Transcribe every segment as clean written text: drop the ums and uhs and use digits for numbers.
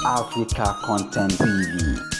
Africa Content TV.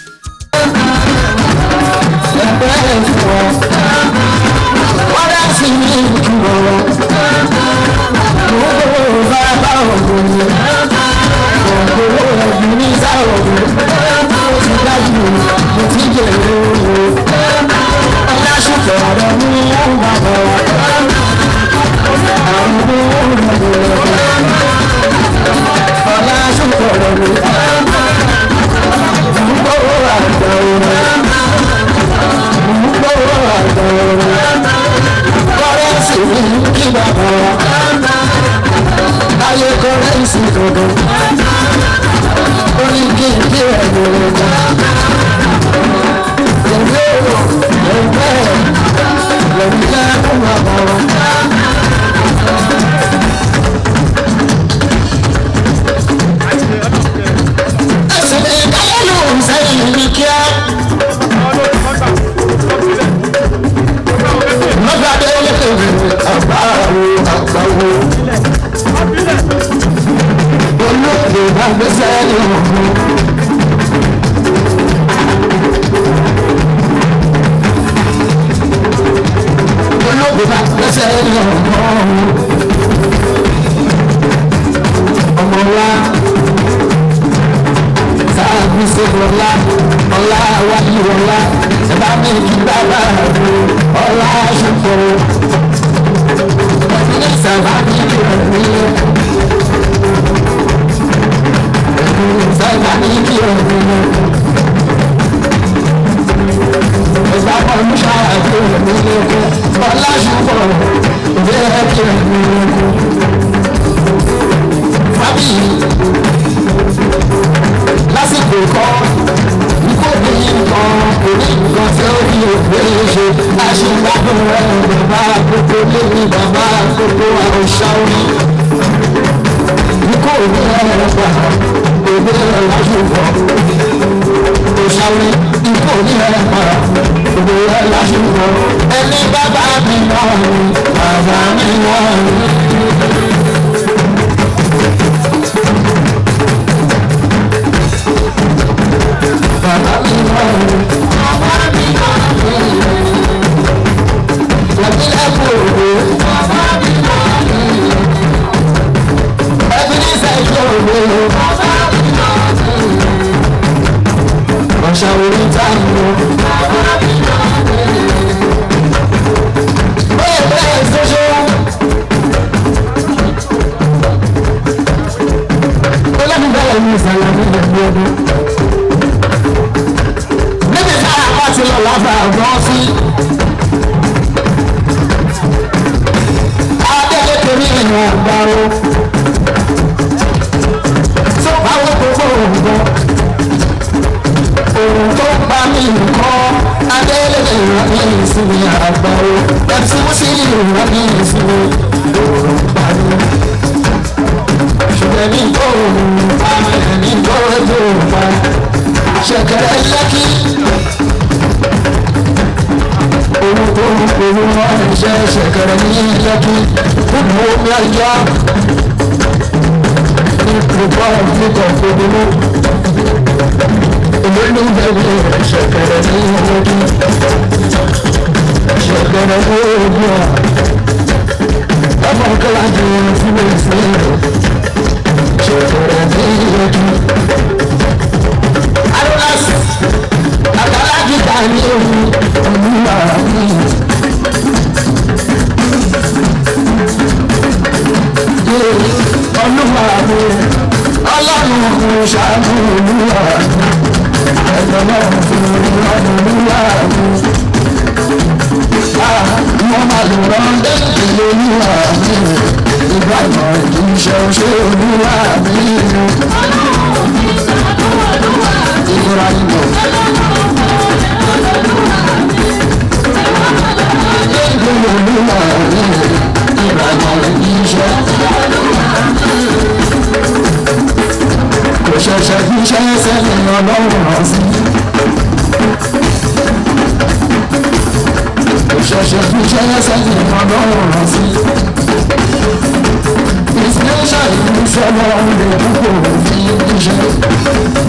Ìṣẹ́.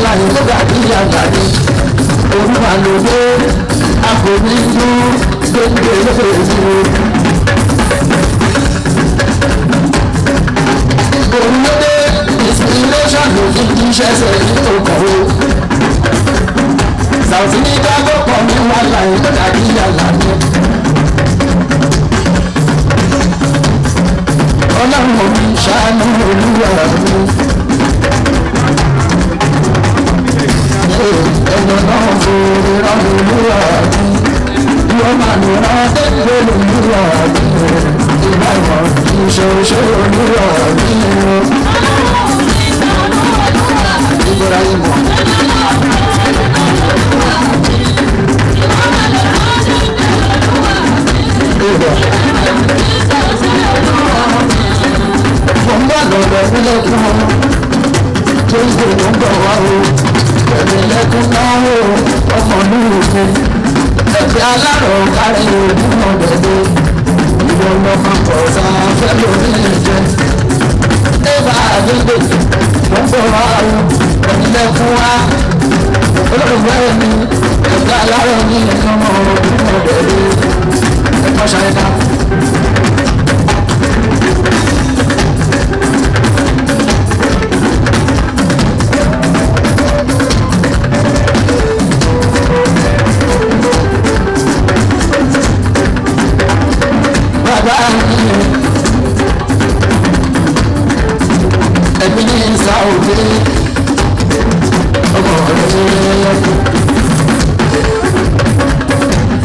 láyé dàbí àgbàdo. Olúwa ló dé, a kò ní dún gbẹ̀ngbẹ̀ lóde ìlú. Òun ló dé, inspiration ló fi jíṣẹ́ sẹ́yìn tó kọ̀ ó. Sàùtì ní dágbò pọ̀ ní wàhálà yìí dàbí àgbàdo. Ọlọ́run mi ṣàánú olúwa mi. Ẹ̀yọ̀ náà fòrè rán olúwa mi. Ìwọ́n máa nù rán dẹ́gbẹ́ olúwa mi. Ìgbà ìwọ̀n ìṣòṣò olúwa mi. Ìgbéra ìmọ̀. Ìgbà. Mo ń bọ̀ lọ́dọ̀ nílẹ̀kùn tó ń gbé ló ń bọ̀ wá o. Ẹ̀mí lẹ́kùn náà o, ọmọ lóògùn. Ẹ̀fẹ̀ alárò kárí ògùn ọ̀dẹ̀dẹ̀. Ìwọ lọ́mọ kọ̀ọ̀sà fẹ́ lórí ìjẹ. Ẹ̀fà àdégbè mo ń bọ̀ wá o, ẹ̀mí lẹ́kùn wá. Olólùfẹ́ mi, ẹ̀fẹ̀ alárò ní ọmọ ògùn ọ̀dẹ̀dẹ̀. Ẹ̀kọ́ ṣàyẹ̀dá. Bàbá mi, ẹbí ní Sáúdí, ọmọ rẹ̀ lẹ́kùn.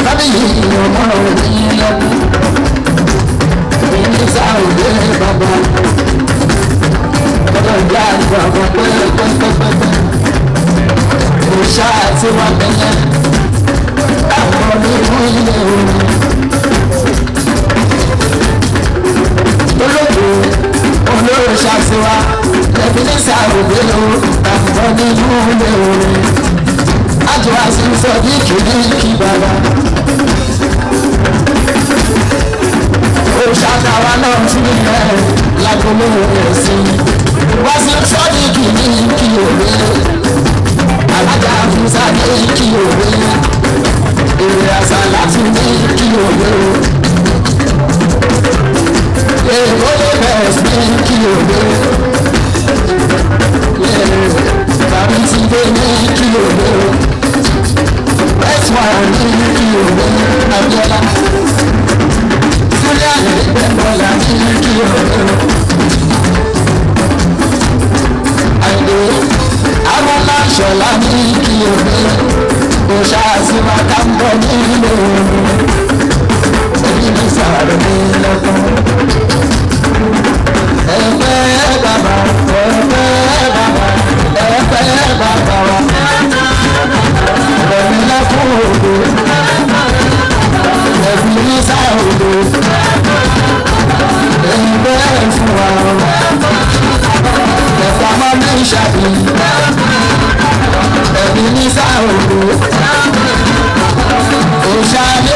Fábíyì ọmọ rẹ̀ lẹ́kùn. Ẹbí ní Sáúdí bàbá. Bàbá ìyá àgbà bàbá pẹ́pẹ́pẹ́pẹ́. Òòṣà àti wọn bẹ̀yẹn. Àwọn nínú ilé orin. Olóògbé olóró ṣàṣìwá ẹbí ní Sáúdí o, àbùkọ́ nínú ilé orin. Àjọ àṣìṣọ bí kìíní kí bàbá. Òòṣà tàwa náà tún yẹ lágolo ẹ̀sìn. Wá sí sọ́ọ̀dì kìíní kí òwe. Alájà fúnṣà ní kí òwe. Èrè àṣà láti ní kí òwe. Èkó lè bẹ̀rẹ̀ sí kí òwe. Tàbí ti dé ní kí òwe. Bẹ́ẹ̀sì wà ní kí òwe. Abíọ́lá. Súlẹ̀ àgbẹ̀bọ̀lá ní kí òwe. Àìdè Amọ́lá Ṣọlá ní kí òwe. Òṣà àti Màkàmbọ̀ nílé òwe. Ẹbí mi sàrò ní lọ́kàn. Ẹ̀fẹ́ bàbá, ẹ̀fẹ́ bàbá, ẹ̀fẹ́ bàbá wa. Ẹ̀mí lẹ́kùn òde, ẹ̀mí ní sáòde, ẹ̀fẹ́ fún wa. Ẹ̀fọ́ ọmọ mi ṣàbí, ẹ̀mí ní sáòde, òṣà lé